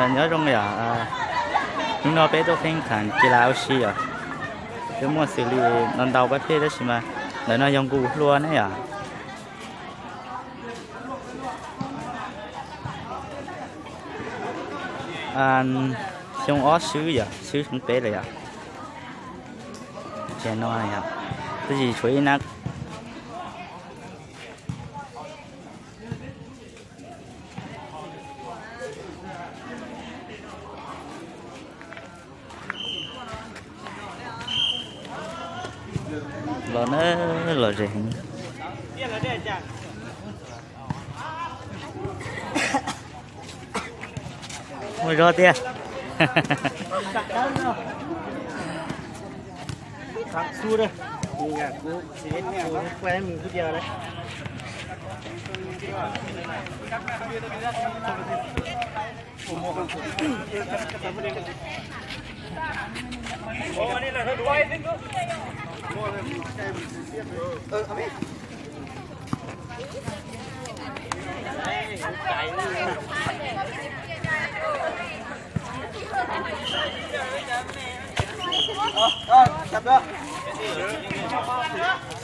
Nyob zoo yom, hnub no peb tuaj pheej tham kis las ua si yom. Twb muaj xws li ntau ntau pab phej tab sis mas ntawm no yog nkus hlua ne yom. Xyoo ob swb yom, swb xyoo peb lawm yom. Tias no yom, tab sis tshuav ib nab. Los na, los ze heev. Muaj zog tiag.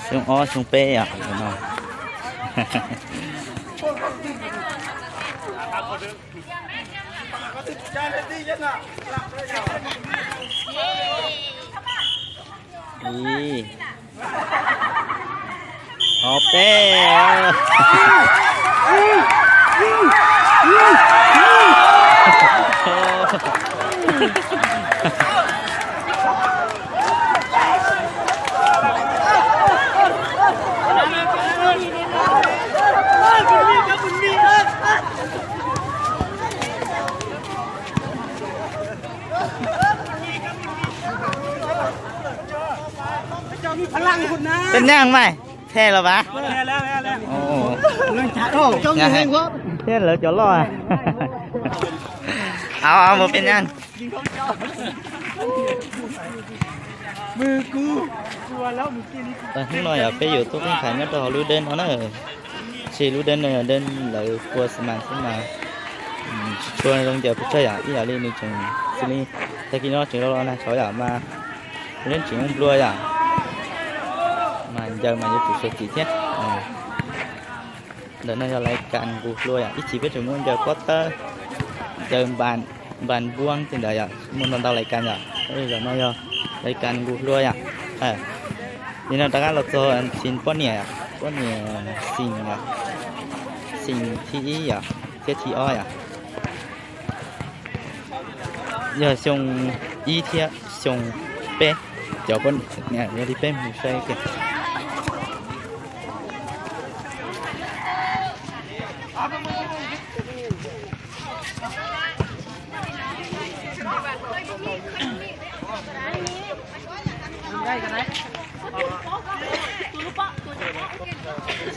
Xyoo ob xyoo peb yom no. Ib, ob, peb. Peb naj mas, phe los vas. Thiab lawv cov loj. Au, au, mus peb naj. Hnub no yog peb yuav tuaj pheej tham nyob rau hauv lub dej no na. Tsis, lub dej no yog dej lawv pua xi mas xwb mas tsis tshua zoo ncaws pes tsawg yom, ib yam li nws tseem xws li tag kis no tseem los los nag tshauv yom mas lub dej tseem nplua yom. Mas ncaws mas yuav tsum sawv txim thiab. Ntawm no yog lais kas nqus hlua yom, ib chim peb tseem muaj ncaws pob tawb, ncaws npas npuab tej ntawd yom, muaj ntau ntau lais kas yom. Zaum no yog lais kas nqus hlua yom. Nim no rov qab los txog xis poj niam yom, poj niam xis, xis thib ib yom, thiab thib ob yom. Yog xyoo ib thiab xyoo peb, cov poj niam yog li peb mus saib kiag.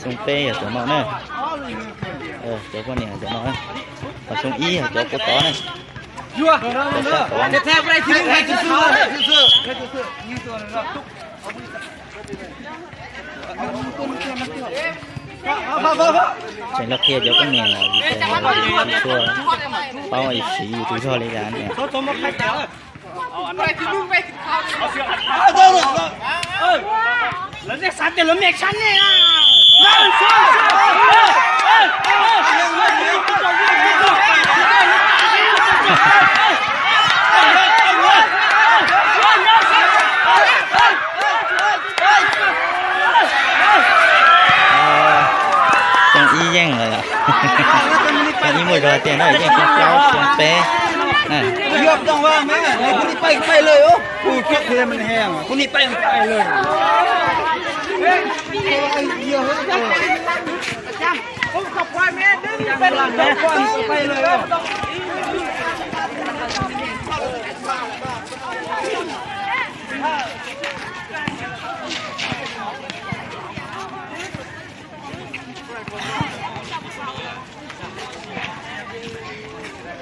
Xyoo peb yog cov no na, cov poj niam cov no, ho xyoo ib yog cov puab tod na. Tseem los qhia cov poj niam vim tias tsis tshua paub yus siv yus tus zog li cas na. Xyoo ib yeej lawm. Xyoo ib muaj zog tiag na, yeej xyoo plaub xyoo peb.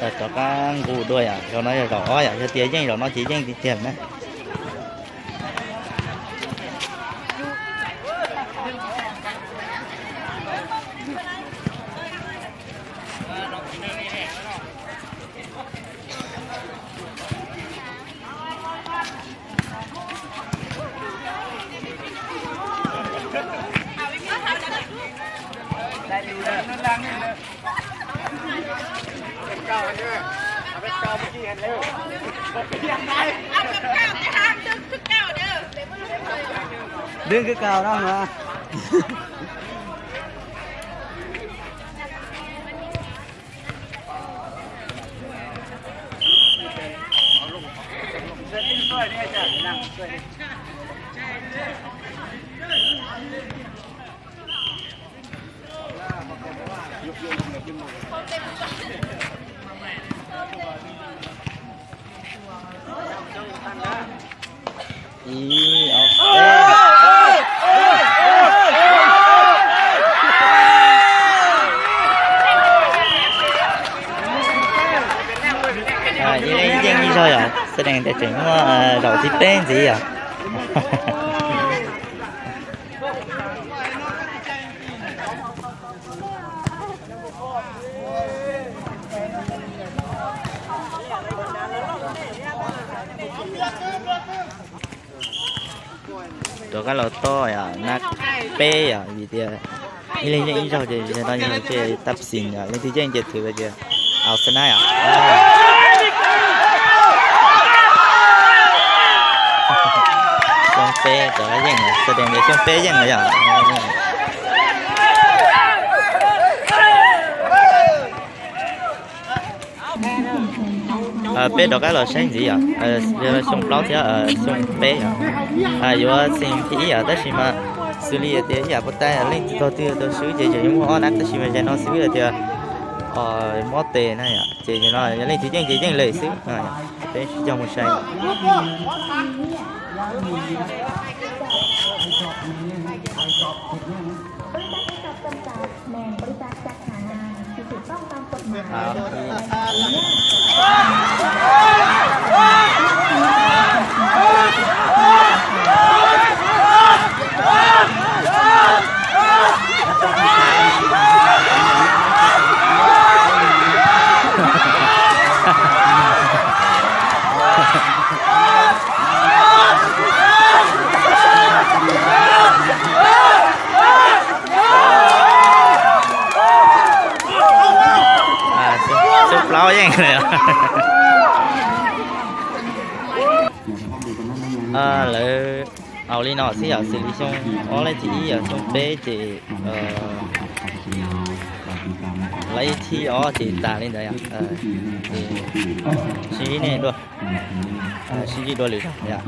Rov qab nqus dua yom, zaum no yog zaum ob yom, yog tias yeej zaum no ces yeej tiag tiag na. Dwb kwv kaus no mas. Ib, ob, peb. Ib leeg yeej ib zaug yom, xav deev tias tseem muaj zaum thib peb ntxiv yom. Rov qab los toj yom, nab peb yom, vim tias ib leeg yeej ib zaug ces no yog tsheb tab xis yom, leej twg yeej ces thwm tias aus xab nab yom. Xyoo peb rov qab yeej, xav deev tias xyoo peb yeej lawm yom. Peb rov qab los saib ntxiv yom, xyoo plaub thiab xyoo peb yom, yuav xeem thib ib yom, tab sis mas xws li tias ib yam puas tas leej twg tau twg tau swb ces tseem yuav muaj ob nab, tab sis mas zaum no xws li tias mob tes na yom, ces zaum no yog leej twg yeej ces yeej lawm xwb. Peb sib cog mus saib. Xyoo plaub yeej lawm. Lawv aus li no xwb yom, xws li xyoo ob leej thib ib yom, xyoo peb ces lawv ib thib ob ces tas li ntawd yom. Sib ntsib dua, sib ntsib dua lwm zaug yom.